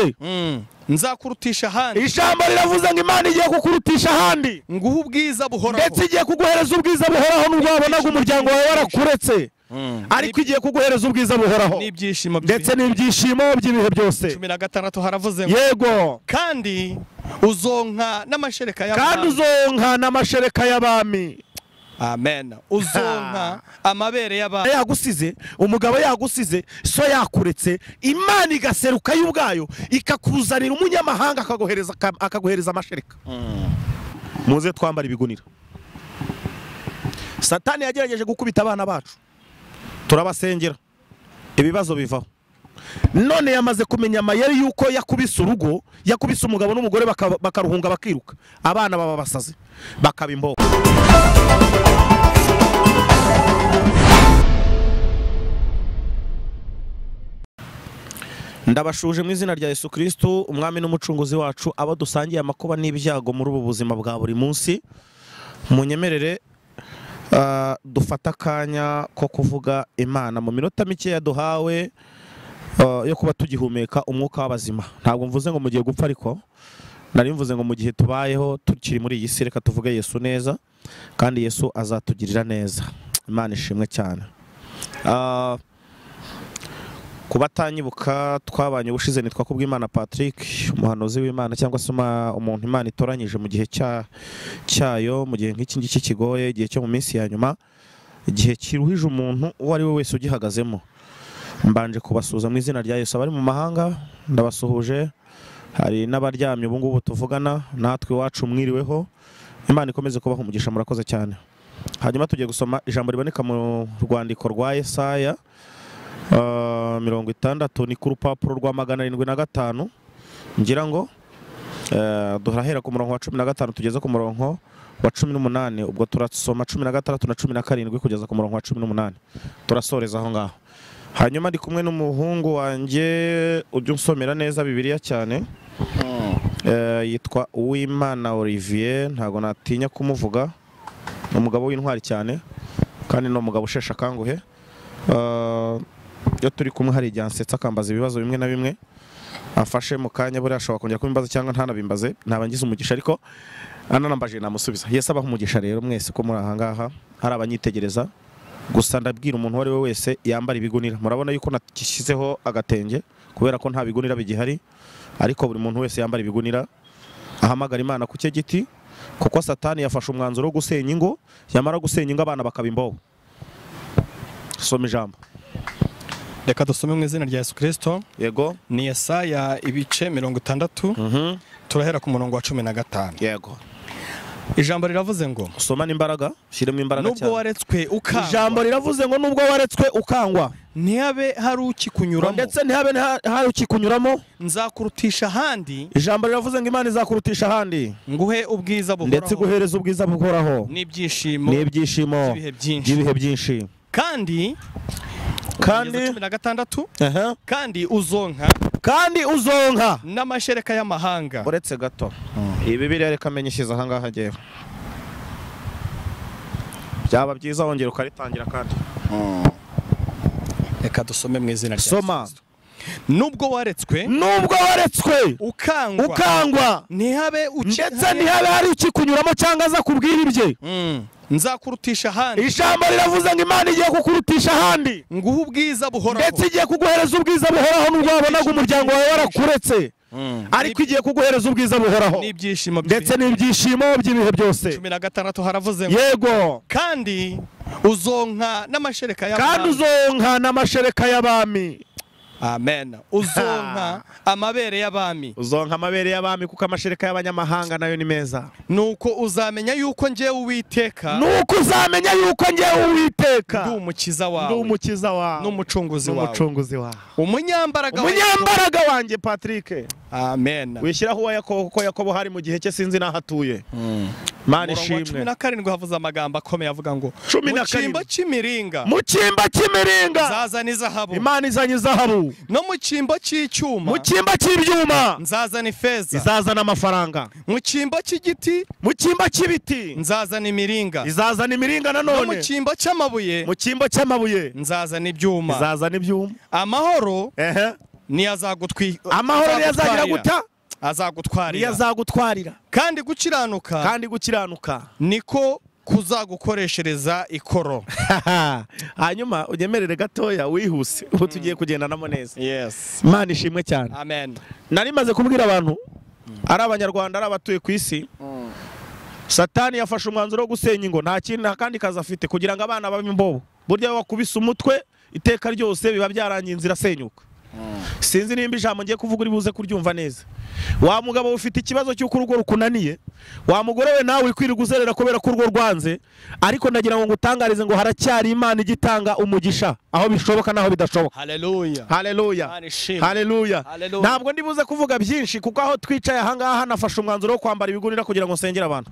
ibye. Nzakurutisha ahandi. Ijambo riravuze ngo Imana igiye kukurutisha ahandi, nguha ubwiza buhoraho, ndetse igiye kuguhereza ubwiza buhoraho nubwo wabonaga umuryango wawe warakuretse, ariko igiye kuguhereza ubwiza buhoraho n'ibyishimo, ndetse n'ibyishimo by'ibihe byose. 16 haravuze ngo yego, kandi uzonka n'amashereka y'abami, kandi uzonka n'amashereka y'abami. Amen. Uzonka amabere y'abami. Yagusize umugabo, yagusize so, yakuretse, Imana igaseruka y'ubwayo ikakuzanira umunyamahanga akaguhereza amashereka. Muze twambara ibigunira. Satani yagerageje gukubita abana bacu, turabasengera ibibazo bivaho. None yamaze kumenya amayeri yuko yakubise urugo, yakubise umugabo n'umugore bakaruhunga bakiruka, abana baba basaze bakaba imboko. Ndabashuje mu izina rya Yesu Kristo umwami n'umucunguzi wacu, abo dusangiye amakuba n'ibyago muri ubu buzima bwa buri munsi. Munyemerere dufata akanya ko kuvuga Imana mu minota mike yaduhawe yo kuba tugihumeka umwuka w'abazima. Ntabwo mvuze ngo mugiye gupfa, ariko nari mvuze ngo mu gihe tubayeho tukiri muri iyi si, reka tuvuge Yesu neza, kandi Yesu azatugirira neza. Imana ishimwe cyane. Kubatanyibuka twabanye ubushize nitwa Kubwimana Patrick, umuhanuzi w'Imana cyangwa se umuntu Imana itoranyije mu gihe cyayo, mu gihe nk'iki ngiki kigoye, igihe cyo mu minsi ya nyuma, igihe kiruhije umuntu uwo ari we wese ugihagazemo. Mbanje kubasuhuza mu izina rya Yesu. Abari mu mahanga ndabasuhuje, hari n'abaryamye ubu ngubu tuvugana natwe iwacu mwiriweho. Imana ikomeze kubaha umugisha, murakoze cyane. Hanyuma tugiye gusoma ijambo riboneka mu rwandiko rwa Yesaya 60, ni ku rupapuro rwa 705, ngira ngo duhera ku murongo wa 15 tugeze ku murongo wa 18. Ubwo turasoma 16 na 17 kugeza ku murongo wa 18, turasoreza aho ngaho. Hanyuma ndi kumwe n'umuhungu wanjye ujya unsomera neza Bibiliya cyane, yitwa Uwimana Olivier, ntago natinya kumuvuga, ni umugabo w'intwari cyane kandi ni umugabo usheshe akanguhe. Iyo turi kumwe hari igihe ansetsa akambaza ibibazo bimwe na bimwe, afashe mu kanya buriya ashobora kongera kubimbaza cyangwa ntanabimbaze, ntaba ngize umugisha, ariko ananambaje namusubiza. Yesu abaha umugisha rero mwese ko muri aha ngaha hari abanyitegereza. Gusa ndabwira umuntu uwo ari we wese yambara ibigunira. Murabona yuko nashyizeho agatenge kubera ko nta bigunira bigihari, ariko buri muntu wese yambara ibigunira ahamagara Imana ku cye giti, kuko Satani yafashe umwanzuro wo gusenya ingo, yamara gusenya ingo abana bakaba imbobo. Soma ijambo. Reka dusome mu izina rya Yesu Kristo. Yego. Ni Yesaya ibice 60, turahera ku murongo wa 15. Yego. Ijambo riravuze ngo soma n'imbaraga, shyiremo imbaraga cyane. Nubwo waretswe ukangwa. Ijambo riravuze ngo nubwo waretswe ukangwa, ntihabe hari ukikunyuramo, ndetse ntihabe hari ukikunyuramo, nzakurutisha ahandi. Ijambo riravuze ngo Imana izakurutisha ahandi, nguhe ubwiza buhoraho, ndetse iguhereza ubwiza buhoraho n'ibyishimo, n'ibyishimo by'ibihe byinshi. Kandi 16, kandi uzonka, kandi uzonka n'amashereka y'amahanga. Uretse gato, iyi Bibiliya reka menye ishyize aha ngaha ngewe, byaba byiza wongera ukaritangira. Kandi reka dusome mu izina rya Soma. Nubwo waretswe, nubwo waretswe ukangwa, ukangwa, ntihabe ndetse ntihabe hari ukikunyuramo cyangwa aza kubwira ibye, nzakurutisha ahandi. Ijambo riravuze ngo Imana igiye kukurutisha ahandi, nguha ubwiza buhoraho, ndetse igiye kuguhereza ubwiza buhoraho nubwo wabonaga umuryango wawe warakuretse, ariko igiye kuguhereza ubwiza buhoraho n'ibyishimo, ndetse n'ibyishimo by'ibihe byose. 16 haravuze ngo yego, kandi uzonka n'amashereka y'abami, kandi uzonka n'amashereka y'abami. Amen. Uzonka amabere y'abami, uzonka amabere y'abami, kuko amashereka y'abanyamahanga nayo ni meza. Nuko uzamenya yuko ngewe Uwiteka, nuko uzamenya yuko ngewe Uwiteka ndi umukiza wawe, ndi umukiza wawe, n'umucunguzi wawe, n'umucunguzi wawe, umunyambaraga, umunyambaraga wanjye Patrick. Amen. Wishyiraho uwa Yakobo, kuko Yakobo hari mu gihe cye sinzi naho atuye. Mana ishimwe. 17 havuze amagambo akomeye avuga ngo mu cyimbo cy'imiringa, mu cyimbo cy'imiringa nzazana izahabu. Imana izanye izahabu. No mu cyimbo cy'icyuma, mu cyimbo cy'ibyuma nzazana ifeza, izazana amafaranga. Mu cyimbo cy'igiti, mu cyimbo cy'ibiti nzazana imiringa, izazana imiringa nanone. No mu cyimbo cy'amabuye, mu cyimbo cy'amabuye nzazana ibyuma, izazana ibyuma. Amahoro Niyo azagutwi Amahoro niyo azagira guta? Azagutwarira. Niyo azagutwarira. Kandi gukiranuka. Kandi gukiranuka niko kuzagukoreshereza ikoro. Hanyuma ugemerere gatoya wihuse ubu tugiye kugendanamo neza. Yes. Imana ishimwe cyane. Amen. Nari maze kubwira abantu ari abanyarwanda ari abatuye ku isi. Satani yafashe umwanzuro wo gusenya ingo, nta kintu nta kandi kazi afite kugira ngo abana babe imbobo. Burya wakubise umutwe iteka ryose biba byarangiye inzira senyuka. Sinzi nimba ijambo ngiye kuvuga uri buze kuryumva neza. Wa mugabo ufite ikibazo cy'uko urugo rukunaniye, wa mugore we nawe wikwiriye guzerera kubera ko urugo rwanze, ariko ndagira ngo ngutangarize ngo haracyari Imana igitanga umugisha aho bishoboka naho bidashoboka. Haleluya. Haleluya. Haleluya. Ntabwo ndi buze kuvuga byinshi kuko aho twicaye aha ngaha nafashe umwanzuro wo kwambara ibigunira kugira ngo nsengere abantu.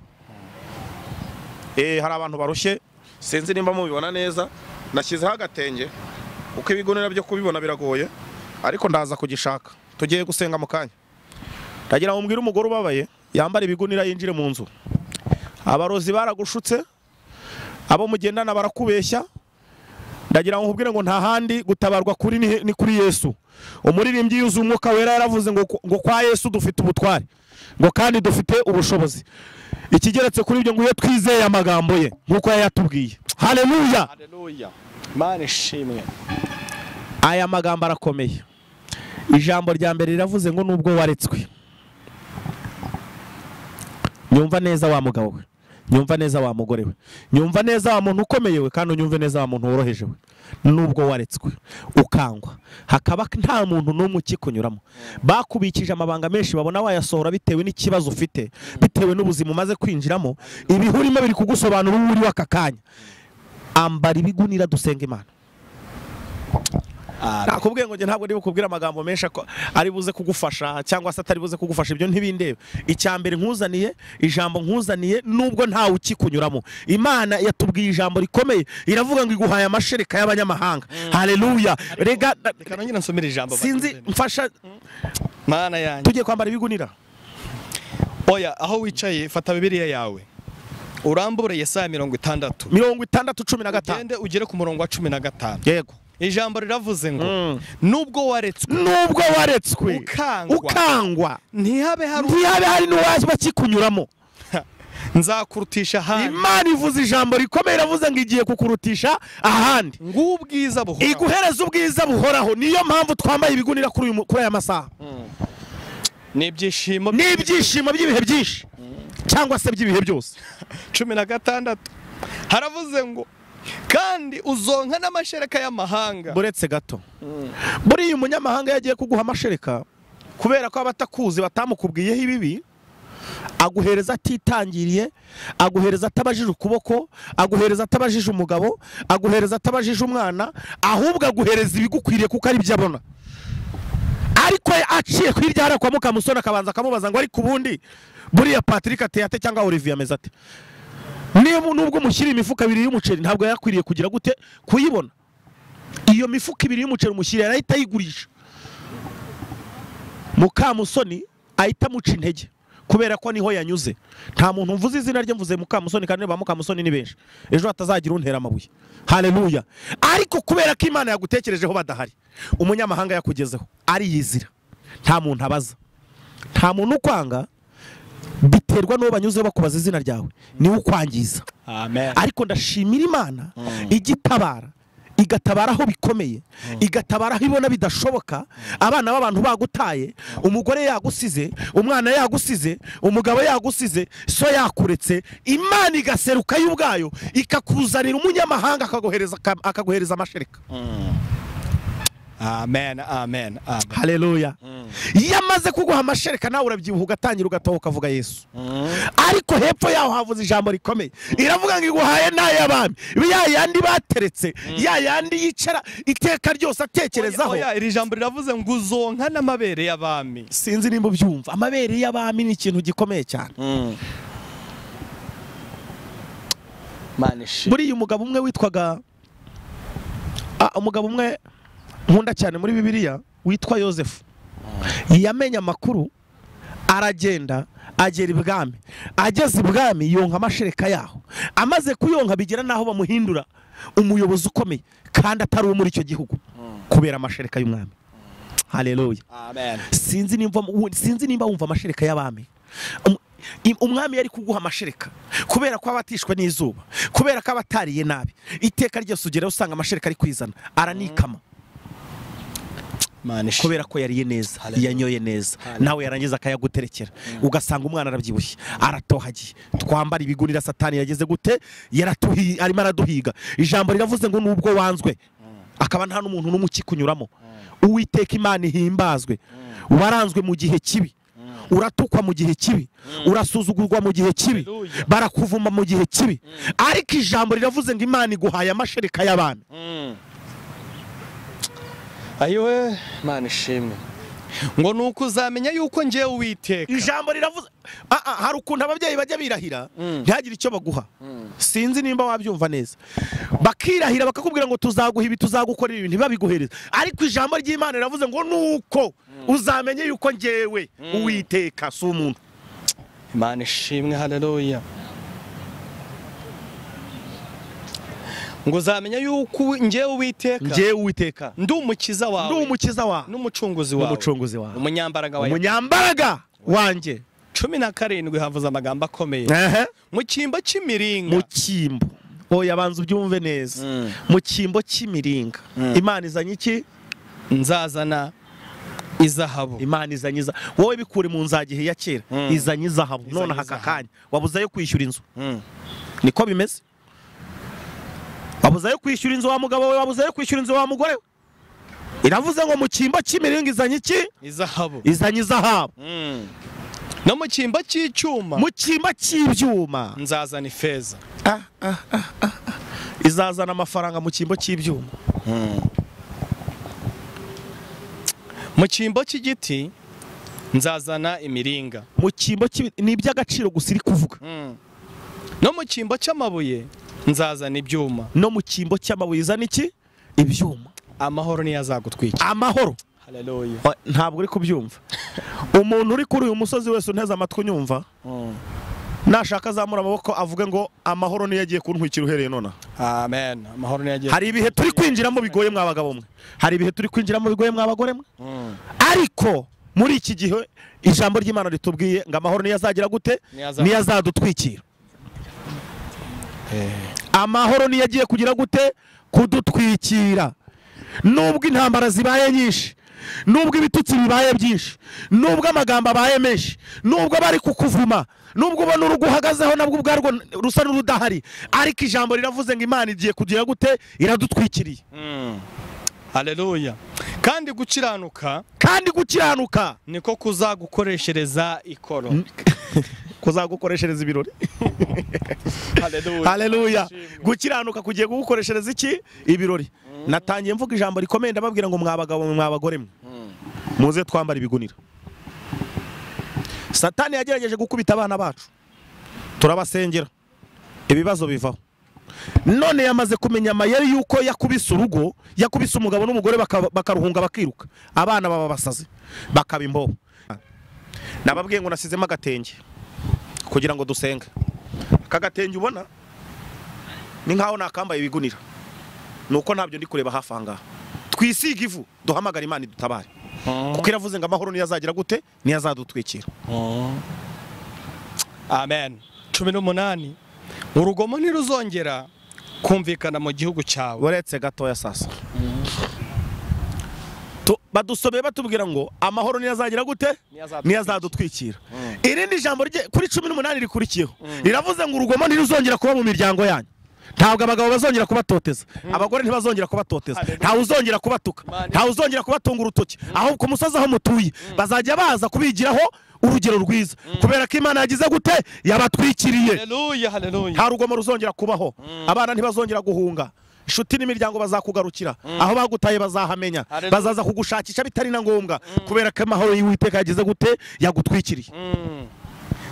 Hari abantu barushye, sinzi nimba mubibona neza, nashyizeho agatenge kuko ibigunira byo kubibona biragoye, ariko ndaza kugishaka. Tugiye gusenga mu kanya. Ndagira ngo mbwire umugore ubabaye yambara ibigunira yinjire mu nzu. Abarozi baragushutse, abo mugendana barakubeshya. Ndagira ngo nkubwire ngo nta handi gutabarwa kuri ni kuri Yesu. Umuririmbyi yuzuye umwuka wera yaravuze ngo kwa Yesu dufite ubutware, ngo kandi dufite ubushobozi. Ikigeretse kuri ibyo ngo iyo twizeye amagambo ye nkuko yayatubwiye. Haleluya. Haleluya. Imana ishimwe. Aya magambo arakomeye. Ijambo rya mbere riravuze ngo nubwo waretswe. Nyumva neza wa mugabo we, nyumva neza wa mugore we, nyumva neza wa muntu ukomeye we, kandi unyumve neza wa muntu woroheje we. Nubwo waretswe ukangwa, hakaba nta muntu n'umwe ukikunyuramo, bakubikije amabanga menshi babona wayasohora bitewe n'ikibazo ufite, bitewe n'ubuzima umaze kwinjiramo, ibihurimo biri kugusobanura uwo uri w'aka kanya. Ambara ibigunira dusenga Imana. Nakubwiye ngo nge ntabwo ndi bukubwira amagambo menshi ari buze kugufasha cyangwa se atari buze kugufasha, ibyo ntibindeba. Icyambere nkuzaniye, ijambo nkuzaniye, nubwo ntawe ukikunyuramo. Imana yatubwiye ijambo rikomeye, iravuga ngo iguhaye amashereka y'abanyamahanga. Haleluya. Rega reka nongere nsomere ijambo. Sinzi mfasha Mana yanjye. Tugiye kwambara ibigunira. Oya, aho wicaye fata Bibiliya yawe. Urambure Yesaya 60. 60:15. Ugende ugere ku murongo wa 15. Yego. Ijambo riravuze ngo nubwo waretswe, nubwo waretswe ukangwa, ntihabe hari n'uwaje bakikunyuramo, nzakurutisha ahandi. Imana ivuze ijambo rikomeye, iravuze ngo igiye kukurutisha ahandi, ngubwiza buhoraho, iguhereza ubwiza buhoraho. Niyo mpamvu twambaye ibigunira kuri aya masaha. N'ibyishimo, n'ibyishimo by'ibihe byinshi cyangwa se by'ibihe byose. 16 haravuze ngo kandi uzonka n'amashereka y'amahanga. Buretse gato, buriya umunyamahanga yagiye kuguha amashereka kubera ko abatakuzi batamukubwiyeho ibibi, aguhereza atitangiriye, aguhereza atabajije ukuboko, aguhereza atabajije umugabo, aguhereza atabajije umwana, ahubwo aguhereza ibigukwiriye kuko ari byo abona. Ariko aciye kwirya hara kwa Mukamusoni akabanza akamubaza ngo ariko ubundi buriya Patrick ateye ate cyangwa Olivier ameze ate? Niba nubwo mushyira imifuka ibiri y'umuceri ntabwo yakwiriye kugira gute kuyibona. Iyo mifuka ibiri y'umuceri umushyira yarahita ayigurisha. Mukamusoni ahita amuca intege kubera ko niho yanyuze. Nta muntu mvuze izina rye, mvuze Mukamusoni kandi ba Mukamusoni ni benshi, ejo hatazagira untera amabuye. Haleluya. Ariko kubera ko Imana yagutekerejeho badahari, umunyamahanga yakugezeho ariyizira, nta muntu abaza, nta muntu ukwanga, biterwa n'uwo banyuze bakubaza izina ryawe, niwe ukwangiza. Amen. Ariko ndashimira Imana igitabara, igatabara aho bikomeye, igatabara aho ibona bidashoboka. Abana b'abantu bagutaye, umugore yagusize, umwana yagusize, umugabo yagusize, so yakuretse, Imana igaseruka y'ubwayo ikakuzanira umunyamahanga akaguhereza amashereka. Amen, amen, amen. Haleluya. Iyo amaze kuguha amashereka nawe urabyibuha ugatangira ugatoha ukavuga Yesu. Ariko hepfo yaho havuze ijambo rikomeye, iravuga ngo iguhaye n'ay'abami, ya yandi bateretse, ya yandi yicara iteka ryose atekerezaho. Oya, iri jambo riravuze ngo uzonka n'amabere y'abami. Sinzi nimba ubyumva, amabere y'abami ni ikintu gikomeye cyane. Buriya umugabo umwe witwaga umugabo umwe nkunda cyane muri Bibiliya witwa Yosefu, yamenye amakuru aragenda agera ibwami. Ageze ibwami yonka amashereka yaho, amaze kuyonka bigera naho bamuhindura umuyobozi ukomeye kandi atari uwo muri icyo gihugu kubera amashereka y'umwami. Haleluya. Amen. Sinzi nimba wumva amashereka y'abami. Umwami yari kuguha amashereka kubera ko abatishwe n'izuba, kubera ko abatariye nabi. Iteka ryose ugera usanga amashereka ari kwizana, aranikama. Kubera ko yariye neza, yanyoye neza, nawe yarangiza akayaguterekera, ugasanga umwana arabyibushye, aratohagiye. Twambara ibigunira Satani yageze gute? Arimo araduhiga. Ijambo riravuze ngo nubwo wanzwe akaba nta n'umuntu n'umukikunyuramo, Uwiteka Imana ihimbazwe. Waranzwe mu gihe kibi, uratukwa mu gihe kibi, urasuzugurwa mu gihe kibi, barakuvuma mu gihe kibi, ariko ijambo riravuze ngo Imana iguhaye amashereka y'abami. Ayiwe, Imana ishimwe. Ngo nuko uzamenya yuko ngewe Uwiteka. Ijambo riravuze hari ukuntu ababyeyi bajya birahira ntihagire icyo baguha. Sinzi nimba wabyumva neza. Bakirahira bakakubwira ngo tuzaguha ibi, tuzagukorera ibi, ntibabiguhereza. Ariko ijambo ry'Imana riravuze ngo nuko uzamenye yuko ngewe Uwiteka si umuntu. Imana ishimwe, haleluya. Ngo uzamenya yuko ngewe Uwiteka, ngewe Uwiteka ndi umukiza wawe, ndi umukiza wawe, n'umucunguzi wawe, n'umucunguzi wawe, umunyambaraga wawe, umunyambaraga wanjye. 17 havuze amagambo akomeye. Mu cyimbo cy'imiringa, mu cyimbo, oya banza ubyumve neza. Mu cyimbo cy'imiringa Imana izanye iki? Nzazana izahabu. Imana izanye izahabu. Wowe bikure mu nzagihe ya kera, izanye izahabu. None aka kanya wabuzayo kwishyura inzu. Niko bimeze. Wabuzayo kwishyura inzu wa mugabo we, wabuzayo kwishyura inzu wa mugore we. Iravuze ngo mu cyimbo cy'imiringa izanye iki? Izahabu. Izanye izahabu. No mu cyimbo cy'icyuma, mu cyimbo cy'ibyuma nzazana ifeza. Izazana amafaranga mu cyimbo cy'ibyuma. Mu cyimbo cy'igiti nzazana imiringa. Mu cyimbo ni iby'agaciro gusa iri kuvuga. No mu cyimbo cy'amabuye nzazana ibyuma. No mu cyimbo cy'amabuye izana iki? Ibyuma. Amahoro niyo azagutwikira. Amahoro. Haleluya. Ntabwo uri kubyumva. Umuntu uri kuri uyu musozi wese unteze amatwi unyumva, nashaka azamura amaboko avuge ngo amahoro niyo agiye kuntwikira uhereye nona. Amen. Amahoro niyo agiye. Hari ibihe turi kwinjiramo bigoye mwa bagabo mwe, hari ibihe turi kwinjiramo bigoye mwa bagore mwe, ariko muri iki gihe ijambo ry'Imana ritubwiye ngo amahoro niyo azagira gute? Niyo azadutwikira. Amahoro niyo agiye kugira gute? Kudutwikira. Nubwo intambara zibaye nyinshi, nubwo ibitutsi bibaye byinshi, nubwo amagambo abaye menshi, nubwo bari kukuvuma, nubwo ubona urugo uhagazeho nabwo ubwarwo rusa n'urudahari, ariko ijambo riravuze ngo Imana igiye kugira gute? Iradutwikiriye. Haleluya. Kandi gukiranuka, kandi gukiranuka niko kuzagukoreshereza ikoro. Kuzagukoreshereza ibirori. Haleluya. Haleluya. Gukiranuka kugiye kugukoreshereza iki? Ibirori. Natangiye mvuga ijambo rikomeye ndababwira ngo mwa bagabo mwa bagore mwe, muze twambara ibigunira. Satani yagerageje gukubita abana bacu, turabasengera, ibibazo bivaho. None yamaze kumenya amayeri yuko yakubise urugo, yakubise umugabo n'umugore bakaruhunga bakiruka, abana baba basaze bakaba imbobo. Nababwiye ngo nasizemo agatenge kugira ngo dusenge. Aka gatenge ubona ni nkaho nakambaye ibigunira, nuko ntabyo ndi kureba hafi aha ngaha. Twisiga ivu duhamagara Imana idutabare, kuko iravuze ngo amahoro niyo azagira gute? Niyo azadutwikira. Amen. 18 urugomo ntiruzongera kumvikana mu gihugu cyawe. Uretse gatoya sasa, badusomeye batubwira ngo amahoro niyo azagira gute? Niyo azadutwikira. Irindi jambo kuri 18 rikurikiyeho riravuze ngo urugomo ntiruzongera kuba mu miryango yanyu. Ntabwo abagabo bazongera kubatoteza, abagore ntibazongera kubatoteza, ntawe uzongera kubatuka, ntawe uzongera kubatunga urutoki. Aho ku musozi aho mutuye bazajya baza kubigiraho urugero rwiza, kubera ko Imana yagize gute? Yabatwikiriye. Haleluya, haleluya. Nta rugomo ruzongera kubaho, abana ntibazongera guhunga, inshuti n'imiryango bazakugarukira, aho bagutaye bazahamenya, bazaza kugushakisha bitari na ngombwa, kubera ko amahoro y'Uwiteka yagize gute? Yagutwikiriye.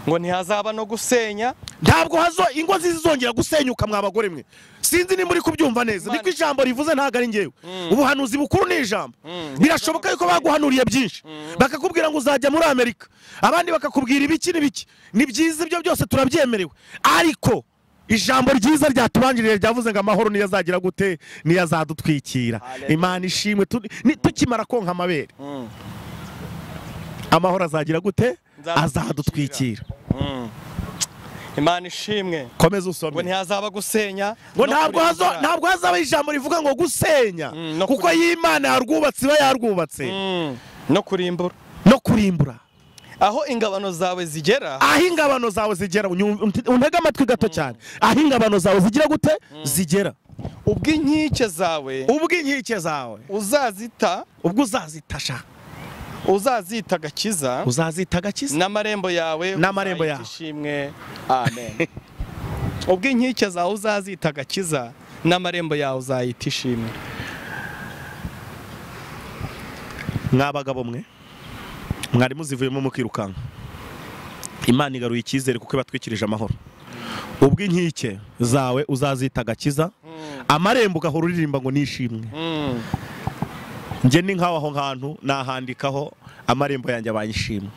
Ngo ntihazaba no gusenya, ntabwo hazo ingo zizongera gusenyuka mwa bagore mwe. Sinzi ni muri kubyumva neza, niko ijambo rivuze, ntago ari ngewe. Ubuhanuzi bukuru ni ijambo. Birashoboka yuko baguhanuriye byinshi, bakakubwira ngo uzajya muri Amerika, abandi bakakubwira ibiki n'ibiki. Ni byiza ibyo byose turabyemerewe, ariko Ijambo ryiza ryatubanjirije ryavuze ngo amahoro niyo azagira gute, niyo azadutwikira. Imana ishimwe, tukimara konka amabere amahoro azagira gute, azadutwikira. Imana ishimwe. Komeza usome. Ngo ntihazaba gusenya, ngo ntabwo hazaba ijambo rivuga ngo gusenya, kuko y'Imana yarwubatse iba yarwubatse, no kurimbura, no kurimbura. Aho ingabano zawe zigera, aho ingabano zawe zigera, untega amatwi gato cyane, aho ingabano zawe zigira gute, zigera. Ubwo inkike zawe, ubwo inkike zawe uzazita, ubwo uzazitasha, uzazita agakiza, uzazita agakiza, n'amarembo yawe, n'amarembo yawe ishimwe. Amen. Ubwo inkike zawe uzazita agakiza, n'amarembo yawe uzayita ishimwe. Mwabagabo mwe mwari muzivuyemo mukirukanka, Imana igaruye icyizere kuko ibatwikirije amahoro. Ubwo inkike zawe uzazita agakiza, amarembo ugahora uririmba ngo nishimwe. Nge ni nkaho aho hantu nahandikaho amarembo yanjye abayishimwe.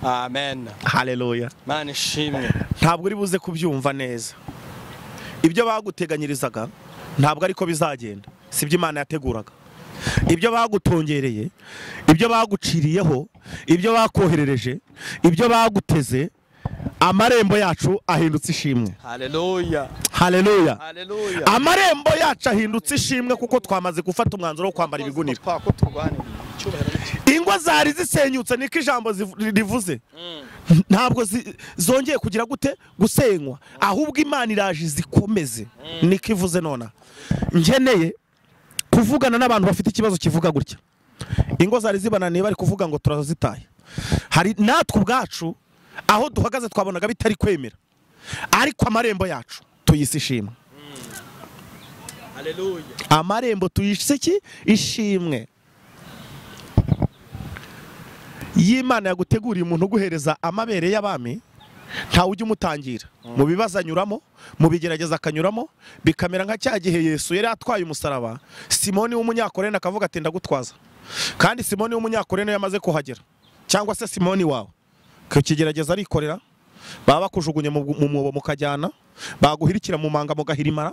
Amen. Haleluya. Imana ishimwe. Ntabwo uri buze kubyumva neza. Ibyo baguteganyirizaga ntabwo ariko bizagenda, sibyo Imana yateguraga. Ibyo bagutongereye, ibyo baguciriyeho, ibyo bakoherereje, ibyo baguteze, amarembo yacu ahindutse ishimwe. Haleluya. Haleluya. Haleluya. Amarembo yacu ahindutse ishimwe kuko twamaze gufata umwanzuro wo kwambara ibigunira. Ingo zari zisenyutse, niko ijambo rivuze, ntabwo zongeye kugira gute, gusenywa, ahubwo Imana iraje zikomeze, niko ivuze. Nona nkeneye kuvugana n'abantu bafite ikibazo kivuga gutya. Ingo zari zibananiye bari kuvuga ngo turazitaye. Hari natwe ubwacu aho duhagaze twabonaga bitari kwemera, ariko amarembo yacu tuyise ishimwe. Haleluya. Amarembo tuyise ki? Ishimwe. Y'Imana yaguteguriye umuntu uguhereza amabere y'abami, ntawe ujya umutangira mu bibazo anyuramo, mu bigerageza akanyuramo, bikamera nka cya gihe Yesu yari atwaye umusaraba, Simoni w'umunyakorene akavuga ati ndagutwaza. Kandi Simoni w'umunyakorene yamaze kuhagera, cyangwa se Simoni wawe kukigerageza arikorera, baba bakujugunye mu mwobo mukajyana, baguhirikira mu manga mugahirimara.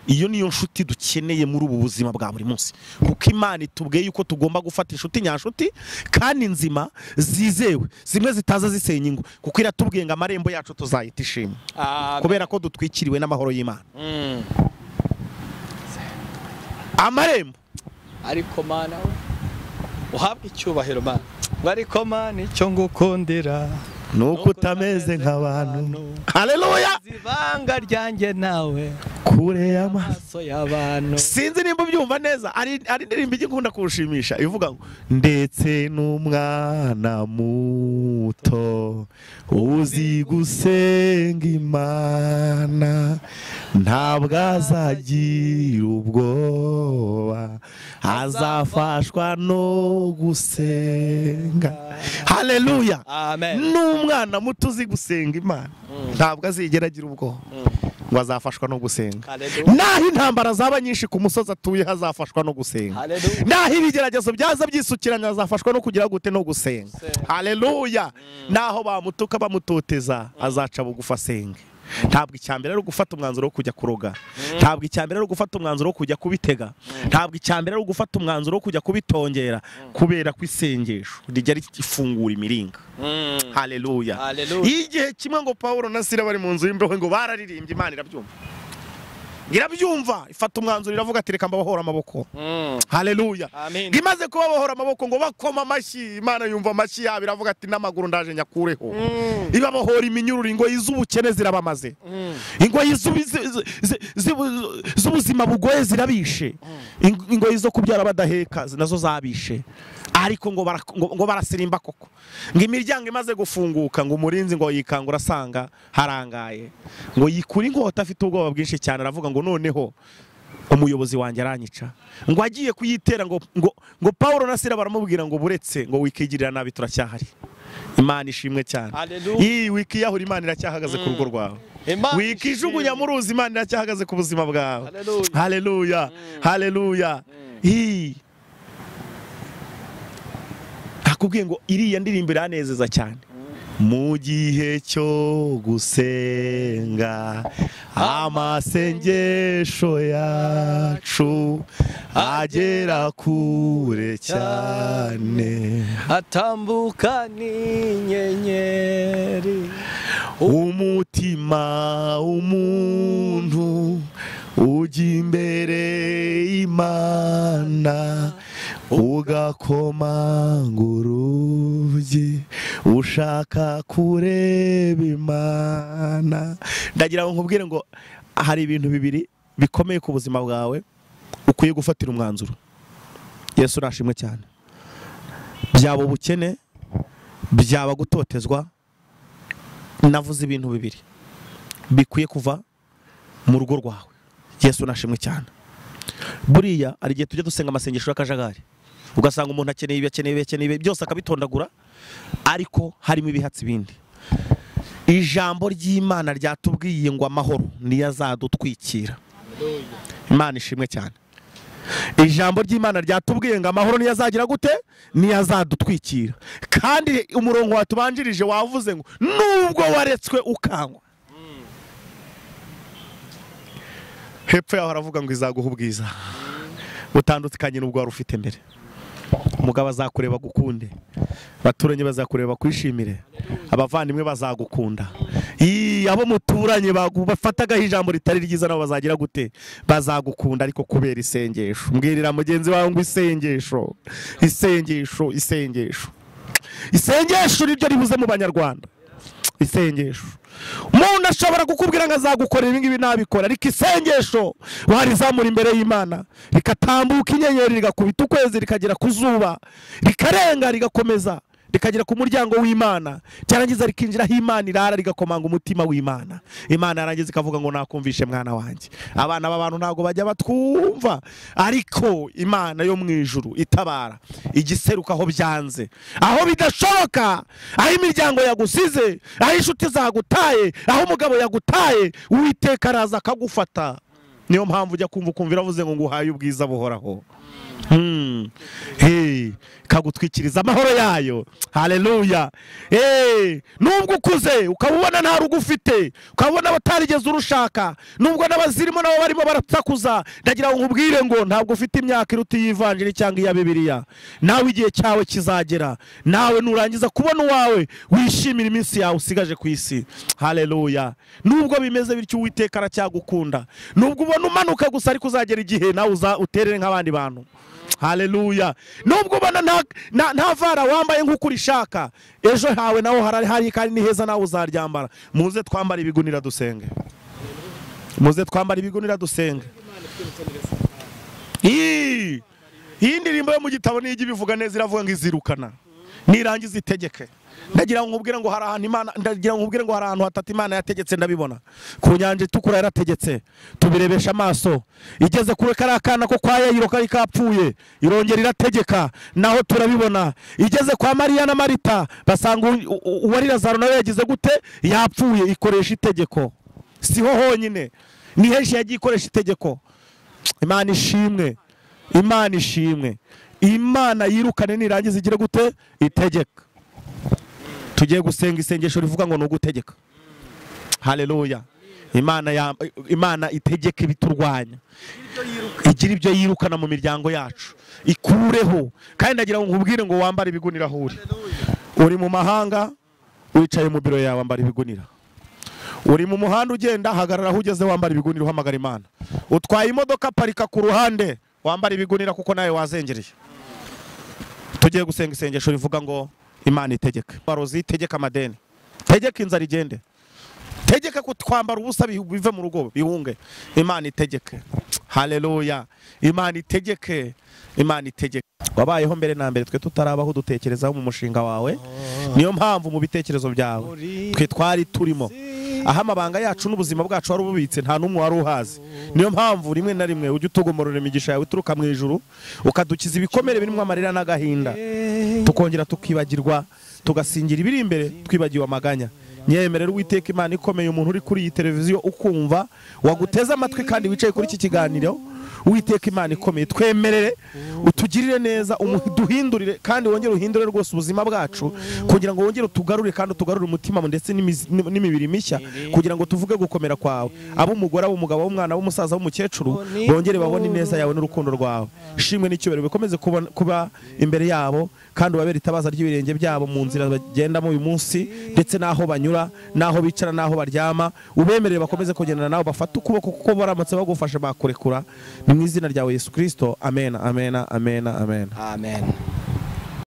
Iyo niyo nshuti dukeneye muri ubu buzima bwa buri munsi, kuko Imana itubwiye yuko tugomba gufata inshuti nyanshuti kandi nzima zizewe, zimwe zitaza zisenya ingo, kuko iratubwiye ngo amarembo yacu tuzayita ishimwe, kubera ko dutwikiriwe n'amahoro y'Imana. Amarembo ariko Mana we uhabwe icyubahiro Mana, ariko Mana icyo ngukundira nuko utameze nk'abantu. Haleluya. Ibanga ryanjye nawe kure y'amaso y'abantu. Sinzi nimba ubyumva neza, ari indirimbo igikunda kunshimisha ivuga ngo ndetse n'umwana muto uzi gusenga Imana ntabwo azagira ubwoba, azafashwa no gusenga. Haleluya. Amen. N'umwana muto uzi gusenga Imana ntabwo azigera agira ubwoba, ngo azafashwa no gusenga. Naho intambara zaba nyinshi ku musozi atuye hazafashwa no gusenga. Naho ibigeragezo byaza byisukiranya azafashwa no kugira gute, no gusenga. Haleluya. Naho bamutuka bamutoteza azaca bugufa asenge. Ntabwo icyambere ari gufata umwanzuro wo kujya kuroga, ntabwo icyambere ari gufata umwanzuro wo kujya kubitega, ntabwo icyambere ari gufata umwanzuro wo kujya kubitongera, kubera ko isengesho rijya rifungura imiringa. Haleluya. Igihe kimwe ngo Paulo na Sila bari mu nzu y'imbeho ngo bararirimbye, Imana irabyumva, irabyumva, ifata umwanzuro iravuga ati reka mbabahora amaboko. Haleluya. Imaze kubabohora amaboko ngo bakoma amashyi, Imana yumva amashyi yabo iravuga ati n'amaguru ndaje nyakureho. Ibabohora iminyururu, ingoyi z'ubukene zirabamaze, ingoyi z'ubuzima bugoye zirabishe, ingoyi zo kubyara badaheka nazo zabishe, ariko ngo barasirimba koko. Ngo imiryango imaze gufunguka ngo umurinzi ngo yikangura asanga harangaye, ngo yikura inkota afite ubwoba bwinshi cyane, aravuga ngo noneho umuyobozi wanjye aranyica. Ngo agiye kuyitera ngo ngo Paulo na Sila baramubwira ngo buretse ngo wikigirira nabi turacyahari. Imana ishimwe cyane. Iyi wikiyahura Imana iracyahagaze ku rugo rwawe. Wikijugunya mu ruzi Imana iracyahagaze ku buzima bwawe. Haleluya. Haleluya. Nakubwiye ngo iriya ndirimbo iranezeza cyane. Mu gihe cyo gusenga amasengesho yacu agera kure cyane, atambuka n'inyenyeri. Umutima umuntu ujya imbere y'Imana ugakomanga urugi ushaka kureba Imana. Ndagira ngo nkubwire ngo hari ibintu bibiri bikomeye ku buzima bwawe ukwiye gufatira umwanzuro. Yesu nashimwe cyane. Byaba ubukene, byaba gutotezwa, navuze ibintu bibiri bikwiye kuva mu rugo rwawe. Yesu nashimwe cyane. Buriya ari gihe tujya dusenga amasengesho y'akajagari, ugasanga umuntu akeneye ibi, akeneye ibi, akeneye ibi, byose akabitondagura, ariko harimo ibihatsi bindi. Ijambo ry'Imana ryatubwiye ngo amahoro niyo azadutwikira. Imana ishimwe cyane. Ijambo ry'Imana ryatubwiye ngo amahoro niyo azagira gute? Niyo azadutwikira. Kandi umurongo watubanjirije wavuze ngo nubwo waretswe ukangwa, hepfo yaho haravuga ngo izaguha ubwiza butandukanye n'ubwo wari ufite mbere. Umugabo azakureba gukunde, abaturanyi bazakureba kwishimire, abavandimwe bazagukunda, abo muturanye bafatagaho ijambo ritari ryiza nabo bazagira gute? Bazagukunda. Ariko kubera isengesho. Mbwirira mugenzi wawe ngo isengesho, isengesho, isengesho, isengesho niryo ribuze mu Banyarwanda. Isengesho. Umuntu ashobora kukubwira ngo azagukorera ibi ngibi nabikora, ariko isengesho warizamura imbere y'Imana rikatambuka inyenyeri, rigakubita ukwezi, rikagera ku zuba, rikarenga, rigakomeza, rikagera ku muryango w'Imana, cyarangiza rikinjira aho Imana irara, rigakomanga umutima w'Imana. Imana yarangiza ikavuga ngo nakumvishe mwana wanjye. Abana b'abantu ntago bajya batwumva, ariko Imana yo mu ijuru itabara igiseruka aho byanze, aho bidashoboka, aho imiryango yagusize, aho inshuti zagutaye, aho umugabo yagutaye, Uwiteka araza akagufata. Niyo mpamvu ujya kumva ukumvira avuze ngo nguhaye ubwiza buhoraho. Hey, kagutwikiriza amahoro yayo. Haleluya. Hey, nubwo ukuze ukabubona nta rugo ufite, ukabona batarigeze urushaka, nubwo n'abazirimo nabo barimo baratsakuza, ndagira ngo nkubwire ngo ntabwo ufite imyaka iruta y'ivanjiri cyangwa iya Bibiliya. Nawe igihe cyawe kizagera, nawe nurangiza kubona uwawe wishimira iminsi yawe usigaje ku isi. Haleluya. Nubwo bimeze bityo Uwiteka aracyagukunda. Nubwo ubona umanuka gusa, ariko uzagera igihe nawe uterere nk'abandi bantu. Haleluya. Nubwo ubona nta vara wambaye nk'uko urishaka, ejo hawe naho harari kandi ni heza, nawe uzaryambara. Muze twambara ibigunira dusenge. Muze twambara ibigunira dusenge. Iyi ndirimbo yo mu gitabo nijya ibivuga neza, iravuga ngo izirukana nirangiza itegeke. Ndagira ngo nkubwire ngo hari ahantu Imana, ndagira ngo nkubwire ngo hari ahantu hatatu Imana yategetse ndabibona. Ku nyanja itukura yarategetse, tubirebesha amaso. Igeze kure kari akana ko kwa Yayiro kari kapfuye, irongera irategeka, naho turabibona. Igeze kwa Mariya na Marita basanga uwari Lazaro nawe yagize gute? Yapfuye, ikoresha itegeko. Siho honyine, ni henshi yagiye ikoresha itegeko. Imana ishimwe, Imana ishimwe. Imana yirukane nirangiza igire gute? Itegeka. Tugiye gusenga isengesho rivuga ngo nugutegeka. Haleluya. Imana itegeka ibiturwanya, igira ibyo yirukana mu miryango yacu, ikureho. Kandi ndagira ngo nkubwire ngo wambare ibigunira aho uri. Uri mu mahanga wicaye mu biro yawe, wambara ibigunira. Uri mu muhanda ugenda, hagarara aho ugeze wambara ibigunira, uhamagara Imana. Utwaye imodoka, parika ku ruhande, wambara ibigunira kuko nawe wazengereye. Tugiye gusenga isengesho rivuga ngo Imana itegeke. Barozi itegeka amadeni, tegeka inzara igende, tegeka kutwambara ubusa bive mu rugo bihunge. Imana itegeke. Haleluya. Imana itegeke, Imana itegeke. Wabayeho mbere na mbere twe tutarabaho, dutekerezaho mu mushinga wawe. Niyo mpamvu mu bitekerezo byawe twe twari turimo, aho amabanga yacu n'ubuzima bwacu wari ububitse, nta n'umwe wari uhazi. Niyo mpamvu rimwe na rimwe ujya utugomorora imigisha yawe ituruka mu ijuru, ukadukiza ibikomere birimo amarira n'agahinda, tukongera tukibagirwa, tugasingira ibiri imbere twibagiwe amaganya. Nyemerera Uwiteka Imana ikomeye, umuntu uri kuri iyi televiziyo ukumva, waguteze amatwi kandi wicaye kuri iki kiganiro, Uwiteka Imana ikomeye, twemerere utugirire neza, uduhindurire kandi wongere uhindure rwose ubuzima bwacu, kugira ngo wongere utugarure kandi utugarure umutima ndetse n'imibiri mishya, kugira ngo tuvuge gukomera kwawe. Ab'umugore, ab'umugabo, ab'umwana, ab'umusaza, ab'umukecuru bongere babone ineza yawe n'urukundo rwawe. Shimwe n'icyubahiro bikomeze kuba imbere yabo, kandi ubabere itabaza ry'ibirenge byabo mu nzira bagendamo uyu munsi, ndetse n'aho banyura, n'aho bicara, n'aho baryama. Ubemerere bakomeze kugendana nawe, bafate ukuboko, kuko baramutse bagufashe bakurekura. Ni mu izina ryawe Yesu Kristo, amen, amen, amen, amen, amen.